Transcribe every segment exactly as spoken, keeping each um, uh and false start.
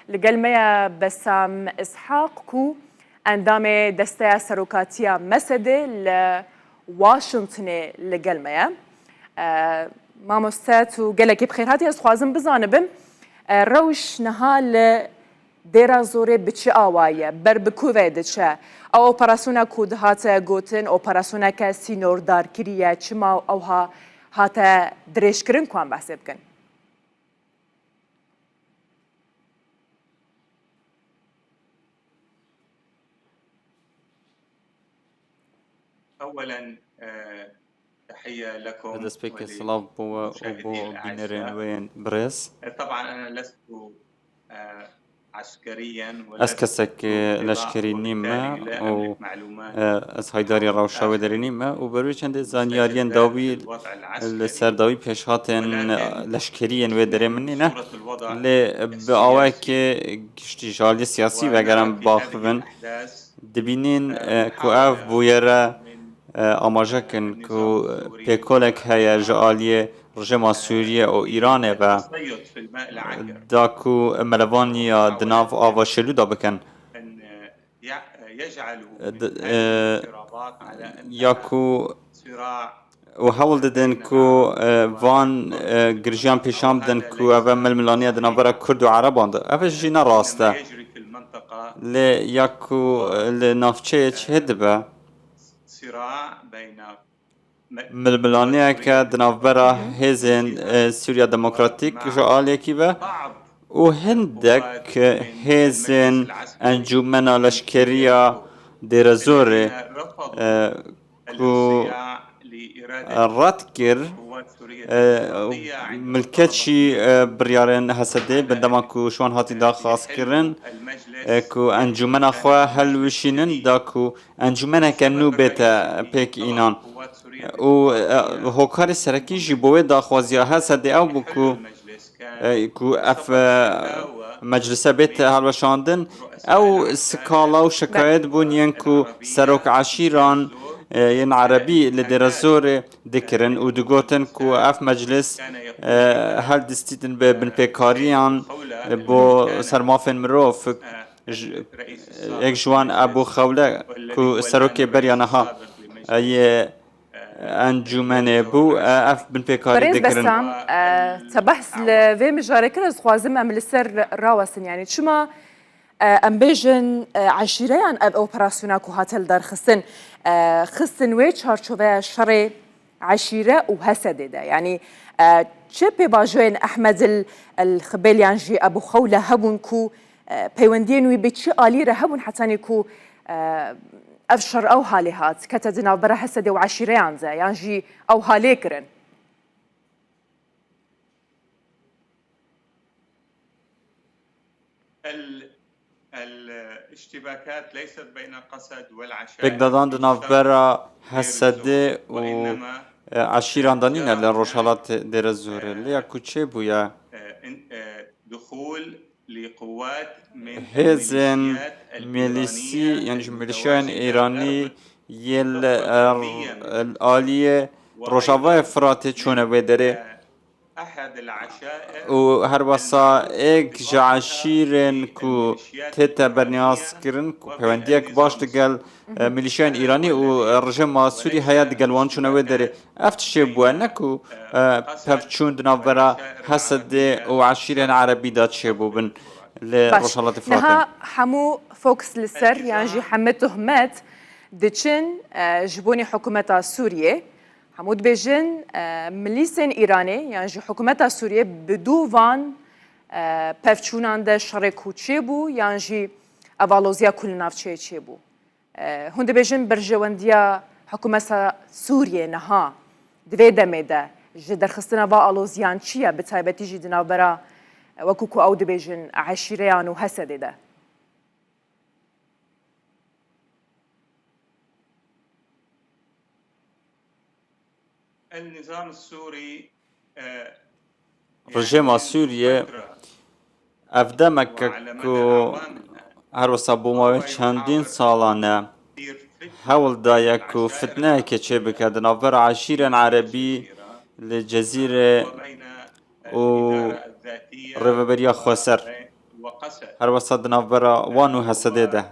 Li gel me ye Besam Ishaq ku endamê Desteya Serokatiya Mesedê li Washingtonê li gel me ye. E, Mamoste, tu gelekî bi xêr hatî. Ez dixwazim bizanibim, e, rewş niha li Dêra Zorê bi çi awayî ye? Ber bi ku ve diçe? Ew operasyona ku dihate gotin, operasyoneke sînordarkirî ye, çima ewha hate dirêjkirin, ku em behsê bikin? Bi destpêkê silav bo we û bo bînerên wê yên birêz. Ez kesek leşkerî nîm me û, e, ez haydarî rewşa wê derê nîm me û ber wê çendê zanyariyên dawî li ser dawî pêşhatên leşkerî yên wê derê min nîne. Lê bi awayekê giştî ji aliyê siyasî vegerin baxivin, dibînin, e, ku ev bûyere, e, amaje kin ku pêkolek heye ji aliyê rejîma Sûriyê û Îranê ve, da ku melevaniya di nav ava şêlû de bikin. D-, e, ya ku û hewl didin ku, e, van, e, girjiyan pêşan bidin ku ev e milmilaniya di navbera Kurd û Ereban de. Ev jî ne rast e. Lê ya ku, e, li navçeyê çêdibe, milmilaniyeke di navbera hêzên, e, Sûriya Demokratîk ji aliyekî ve û hindek hêzên Encûmena Leşkeriya Dêrezorê, e, ku red kir, e, milketçî, e, biryarên H S D'ê bi dema ku ji wan hatî daxwazkirin, e, ku encûmena xwe helwişînin, da ku encûmeneke nû bête pêk înan. Û, e, hokarê serekî jî bo wê daxwaziya H S D'ê ew bû ku, e, ku ev, e, meclise bête hilweşandin. Ew skala û şikayet bûn yên ku serok eşîran, e, yên erebî li Dêrezorê dikirin û digotin ku ev meclis, e, hildistîtin bi binpêkariyan bo ser mafên mirov. Ji, yek ji wan Ebû Xewle ku serokê beriya niha, e, yê encûmenê bû, e, ev binpêkarî Birêz dikirin. Besam, e, te behs li vê mijarê kir, ez dixwazim em li ser rawesin. Yanî çima, e, em bêjin, e, eşîreyan ev operasyona ku hate li dar xistin, e, xistin wê çarçoveya şerê eşîre û H S D'ê de? Yanî, e, çi pêvajoyên Ehmed el, el Xibêl yan jî Ebû Xewle hebûn ku, e, peywendiyên wî bi çi alî re hebûn hetanî ku, e, ev şer ew halê hat, kete di navbera H S D'ê û eşîreyan de, yan jî ew halê kirin? Pêkdadan di navbera H S D'ê û, e, eşîran de nîne li Rojhilat Dêrezorê. Lê ya ku çêbûye, hêzên milîsî, yan jî milîşyayên Îranî yê li, e, aliyê Rojavayê Firatê çûne wê derê. Û her wesa êk ji eşîrên ku tête bernyaskirin, ku peywendiyek baş digel, e, milîşyayên Îranî û, e, rejîma Sûrî heye, digel wan çûne wê derê. Ev tiştê bûye, ne ku, e, pevçûn di navbera H S D'ê û eşîrên erebî de çêbûbin li Rojhilatê Firatê. Niha hemû fokus li ser, yan jî hemû tohmet diçin, e, ji bonî hikûmeta Sûriyê. Hemû dibêjin, e, milîsên Îranê yan jî hikûmeta Sûriyê bi dû van, e, pevçûnan de şerê ku çêbû yan jî ev aloziya ku li navçeyê çêbû. E, hûn dibêjin berjewendiya hikûmeta Sûriyê niha di vê demê de ji derxistina va aloziyan çi ye, bi taybetî jî di navbera, e, wekû ku ew dibêjin eşîreyan û H S D'ê de? Rejîma Sûriyê ev demeke ku her wisa bo mawê çendîn salan e hewl daye ku fitneyekê çêbike di navbera eşîrên erebî li Cezîrê û Rêveberiya Xweser. Her wesa di navbera wan û Hesedê de.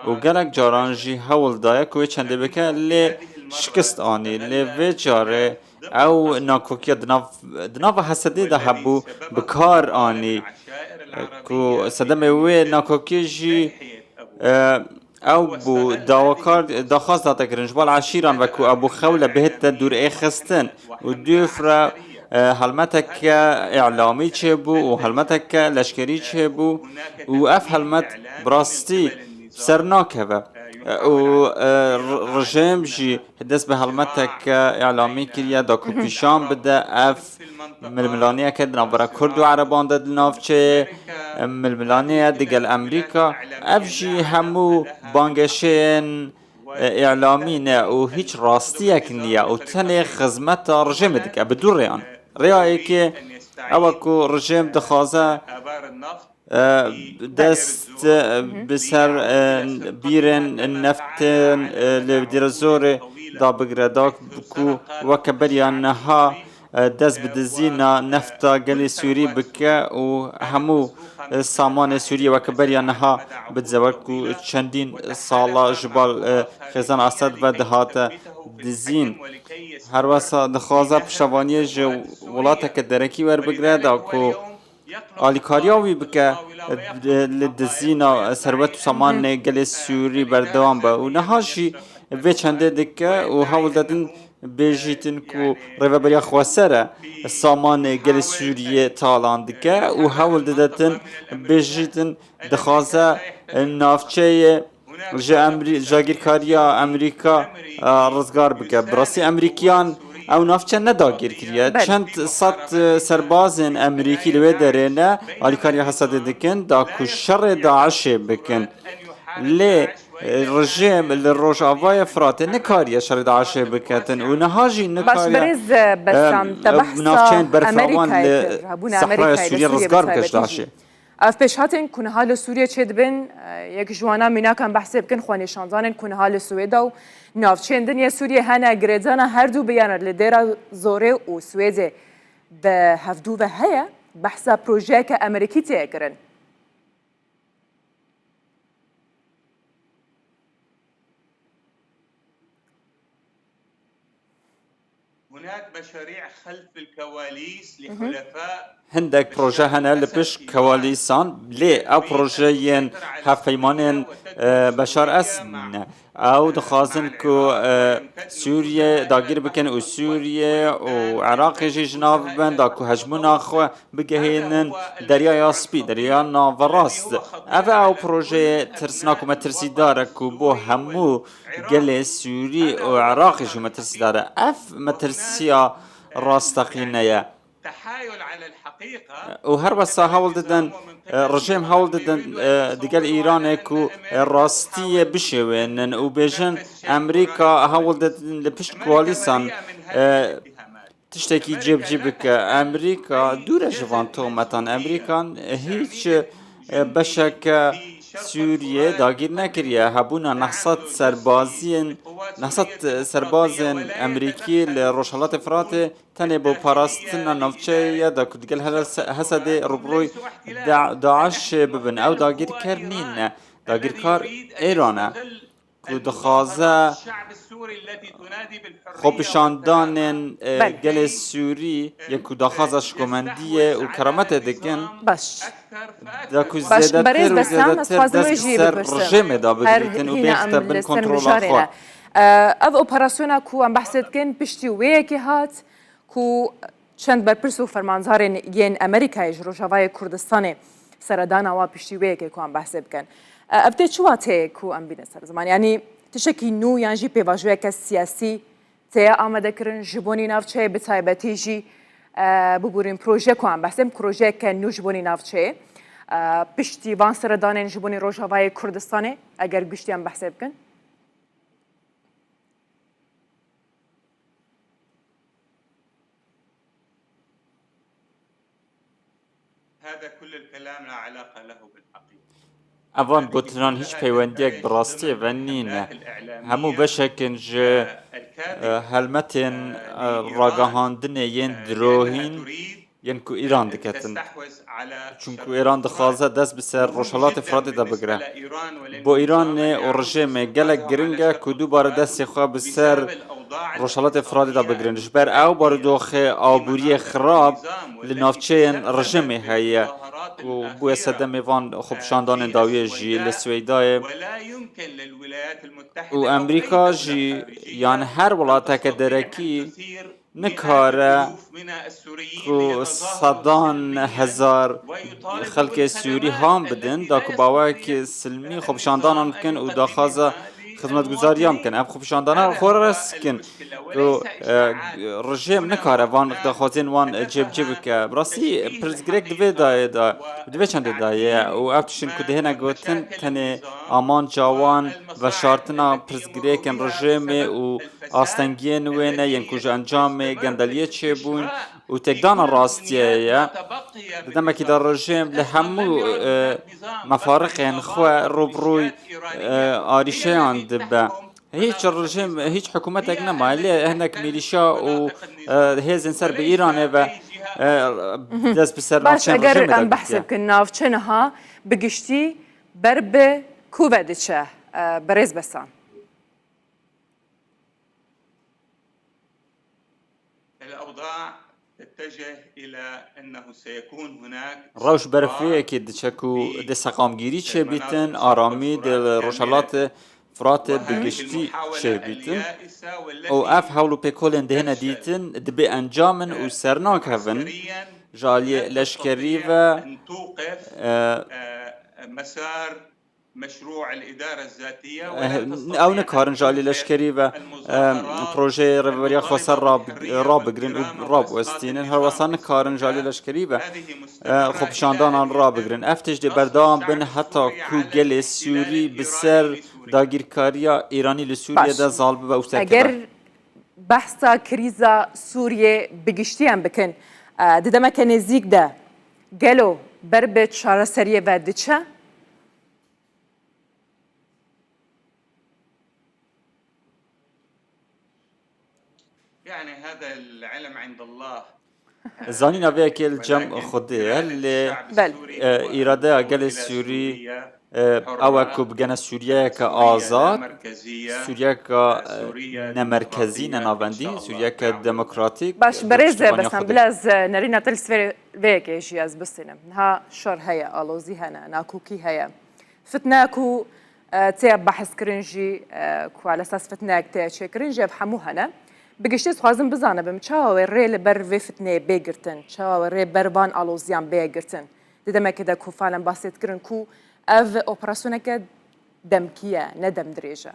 Û gelek caran jî hewl daye ku wê çendê bike, lê şikist anî. Lê vê carê ew nakokiya di nav, di nava Hesedê de hebû, bi kar anî, ku sedemê wê nakokiyê jî, e, ew bû dawakar, daxwaz date kirin ji bo eşîran ve ku Ebû Xewle bihête dûrêxistin û dûv re, e, helmeteke îlamî çêbû û helmeteke leşkerî çêbû û ev helmet bi rastî ser nakeve. E, û, e, r-, rejîm jî dest bi helmeteke îlamî kiriye da ku pîşan bide ev milmilaniyeke di navbera Kurd û Ereban de di navçeyê, e, milmilanê ye digel Emerîka. Ev jî hemû bangêşeyên, e, îlamî ne û hîç rastiyek niye û tenê xizmeta rejîmê dike bi du rêyan. Rêya yekê ew e ku rejîm dixwaze, e, dest, e, bi ser, e, bîrên neftin, e, li Dêrezorê da bigire, da ku weke beriya niha, e, dest bi dizîna nefta gelê Sûrî bike û hemû, e, samanê Sûriyê weke beriya niha bidize, wek ku çendîn sala ji bal, e, xêzan Esed ve dihate dizîn. Her wesa dixwaze piştevaniyê ji welateke derekî werbigire, da ku alîkariya wî bike, e, li dizîna serwet û samanê gelê Sûrî berdewam be. Û niha jî vê çendê dike û hewl dedin bêjîtin ku Rêveberiya Xweser e samanê gelê Sûriyê talan dike û hewl didetin bêjîtin dixwaze navçeyê ji Emrî-, ji dagirkariya Emerîka, e, rizgar bike. Bi rastî Emerîkiyan ew navçe ne dagir kiriye. Belê. Çend sed, e, serbazên Emerîkî li wê derê ne alîkariya Hesedê dikin, da ku şerê DAIŞê bikin. Lê, e, rejîm li Rojavayê Firatê nikariye şerê DAIŞê biketin û niha jî Baş, nikariye, berêz, e, Bessam, em, te behsa navçeyên berfirawan Amerîkayê li kir, hebûna Sehraya Amerîkayê li Sûriyê Sûriyê bi rizgar bike ji taybetî jî. DAIŞê. Ev pêşhatên ku niha li Sûriyê çêdibin, e, yek ji wana mînakan behsê bikin, xwenîşandanên ku niha li Swêda û navçeyên din yê Sûriyê hene, girêdana her du biyanan li Dêra Zorê û Swêdê bi hevdû ve heye, behsa projeyeke Amerîkî tê kirin. هناك مشاريع خلف الكواليس لحلفاء Hindek proje hene li pişt kewalîsan, lê ew projeyên hevpeymanên, e, Beşar Esed ne. Ew dixwazin ku, e, Sûriye dagir bikin û Sûriye û Iraqê jî ji nav bibin, da ku hejmûna xwe bigehînin Deryaya Spî, Derya Naverast. Ev e ew projeyê tirsnak û metirsîdar e ku bo hemû gelê Sûrî û Iraqê jî metirsîdar e. Ev metirsiya rasteqîne ye. Û her wesa hewl didin, e, rejîm hewl didin, e, digel Îranê ku, e, rastiyê bişêwênin û bêjin Emerîka hewl didin li pişt koalîsan, e, tiştekî cêbicî bike. Emerîka dûr e ji van tohmetan. Emerîkan hîç, e, beşeke Sûriyê dagîr nekiriye. Hebûna neh sed serbaziyên, neh sed serbazên Emerîkî li Rojhilatê Firatê tenê bo parastina navçeyê ye da ku digel Hele-, Hesedê rûbirûyî Da-, DAIŞê bibin. Ew dagirker nîne. Dagirkar Îran e. Ku dixwaze xwepişandanên, e, Belê. gelê Sûrî yê ku daxwaza şikomendiyê û kerametê dikin, Baş. da ku Baş, zêdetir berêz û Bessam, ez zêdetir dixwazim dest wê bi jî ser bipirsim. rejîmê de Her bigirîtin û hîna bêxite em bin li ser kontrola mijarê xwe. ne. E, ev operasyona ku em behsê dikin, piştî wê yekê hat, ku çend berpirs û fermandarên yên Amerîkayê ji Rojavayê Kurdistanê seredana wa piştî wê yekê ku em behsê bikin. E, ev tê çi wateyê ku em bînin ser ziman? Yanî tiştekî nû yan jî pêvajoyeke siyasî tê amadekirin ji bonî navçeyê, bi taybetî jî, e, bibûrin proje ku em behsê, projeyeke nû ji bonî navçeyê. E, piştî van seredanên ji bonî Rojavayê Kurdistanê, eger giştî em behsê bikin. هذا كل الكلام لا علاقة له بالحقيقة. Evan gotinan hîç peywendiyek bi rastiyê ve nîne. Hemû beşekin ji, e, helmetên, e, ragihandinê yên dirohîn yên ku Îran diketin. Çunku Îran dixwaze dest bi ser Rojhelatê Firatê de bigire. Bo Îranê û rejêmê gelek giring e ku dubare destê xwe bi ser Rojhelatê Firatê de bigirin. Ji ber ew barodoxê aboriyê xirab li navçeyên rejêmê heye ku bûye sedemê van xwepişandanên dawiyê jî li Swêdayê û Amerîka jî, yan her welateke derekî nikare ku sedan hezar xelkê Sûrî han bidin, da ku bawekî silmî xwepişandanan bikin û daxwaza xizmetguzariyan bikin. Ev xwepişandana xwe res dikin ku, e, rejêm nikare van daxwazên wan cêbicê bike. Bi rastî pirsgirêk di vê dayê de, di vê çendê de ye û ev tiştin ku dihêne gotin tenê amanca wan veşartina pirsgirêkên rejêmê û astengiyên wê ne yên ku ji encamê gendeliyê çêbûn û têkdana rastiyê ye. Di demekî de rejêm li hemû, e, mefariqên xwe rûbirûyî, e, arîşeyan dibe. Hiç rejêm, hiç hikûmetek nemaye, lê hinek mîlîşya û, e, hêzên ser bi Îranê ve, e, dest bi ser Baş, navçeyên eger rejêmê de em behsê girtiye. Bikin navçe niha bi giştî ber bi ku ve diçe, e, berêz Besan? الأوضاع تتجه إلى أنه سيكون هناك Rewş ber vê yekê diçe ku dê seqamgîrî çêbîtin, aramî dê li Rojhelatê Firatê bi giştî çêbîtin û ev hewl û pêkolên dihêne dîtin dibê encamin û sernakevin ji aliyê leşkerî ve, e, مشروع الإدارة الذاتية Eh, ولا n-, ew تستطيع nikarin ji alî leşkerî ve, eh, projeyê rêveberiya xweser rab-, rabigirin û rabiwestînin. Her wesa nikarin ji alî leşkerî ve, eh, xwepişandanan rabigirin. Ev tişt dê berdewam bin heta ku gelê Sûrî bi ser dagîrkariya Îranî li Sûriyê de zal bibe û serkeve. Eger behsa krîza Sûriyê bi giştî em bikin, eh, di demeke nêzîk de gelo ber bi çareseriyê ve diçe? يعني هذا العلم عند الله. Zanîna vê yekê li cem Xwedê ye, lê, Belê. e, îradeya gelê Sûrî, e, ew e ku bigene Sûriyeyeke azad, Sûriyeke, e, nemerkezî, nenavendî, Sûriyeke demokratîk, Baş, bi berêz piştevaniya Besan, Xwedê. Bila ez, e, nerîna te li ser vê yekê jî ez bistînim. Niha şer heye, alozî hene, nakokî heye. Fitne ku, e, tê behs kirin jî, e, ku li esas fitneyek tê çêkirin jî, ev hemû hene. Bi giştî dixwazim bizanibim, çawa wê rê li ber vê fitneyê bê girtin? Çawa wê rê ber van aloziyan bê girtin? Di demekê de ku falen basê dikirin ku ev operasyoneke demkî ye, ne demdirêj e.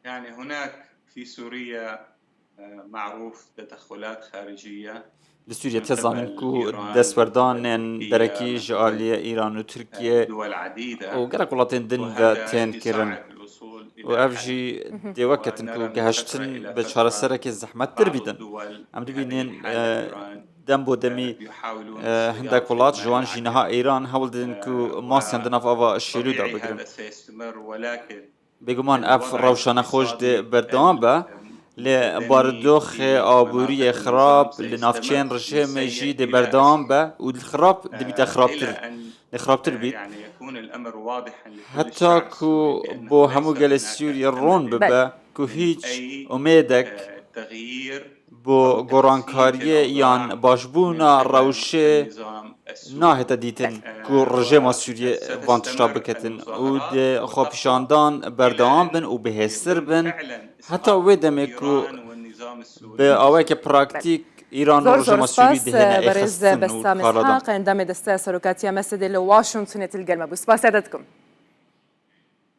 يعني هناك في سوريا، آه، معروف تدخلات خارجية. Li Sûriyê tê zanîn ku destwerdanên derekî ji aliyê Îran û Tirkiye û gelek welatên din ve tên kirin. Û ev jî dê weke ketin ku geheştin bi çareserekê zehmettir bîtin. Em dibînin, e, dem bo demî, e, hindek welat, ji wan jî niha Îran, hewl didin ku masiyan di nav ava şêrû de bigirin. Bêguman ev rewşa nexweş dê berdewam be, lê barodoxê aboriyê xirab li navçeyên rejêmê jî dê berdewam be û xirab dibîte xirabtir, dê xirabtir bît. Heta ku bo hemû gelê Sûriyê ron bibe ku hîç umêdek bo gorankariyê yan başbûna rewşê nahête dîtin ku rejêma Sûriyê van tişta biketin û di xwepişandan berdewam bin û bihêztir bin, heta wê demê ku bi aweke praktîk Îran û Zor, zor rejêma Sûrî spas, dihêne berêz êxistin û Bessamê kar dan. Îshaq, endamê Desteya Serokatiya Mesedê li Washingtonê til gel me bû. Spasiya te dikim.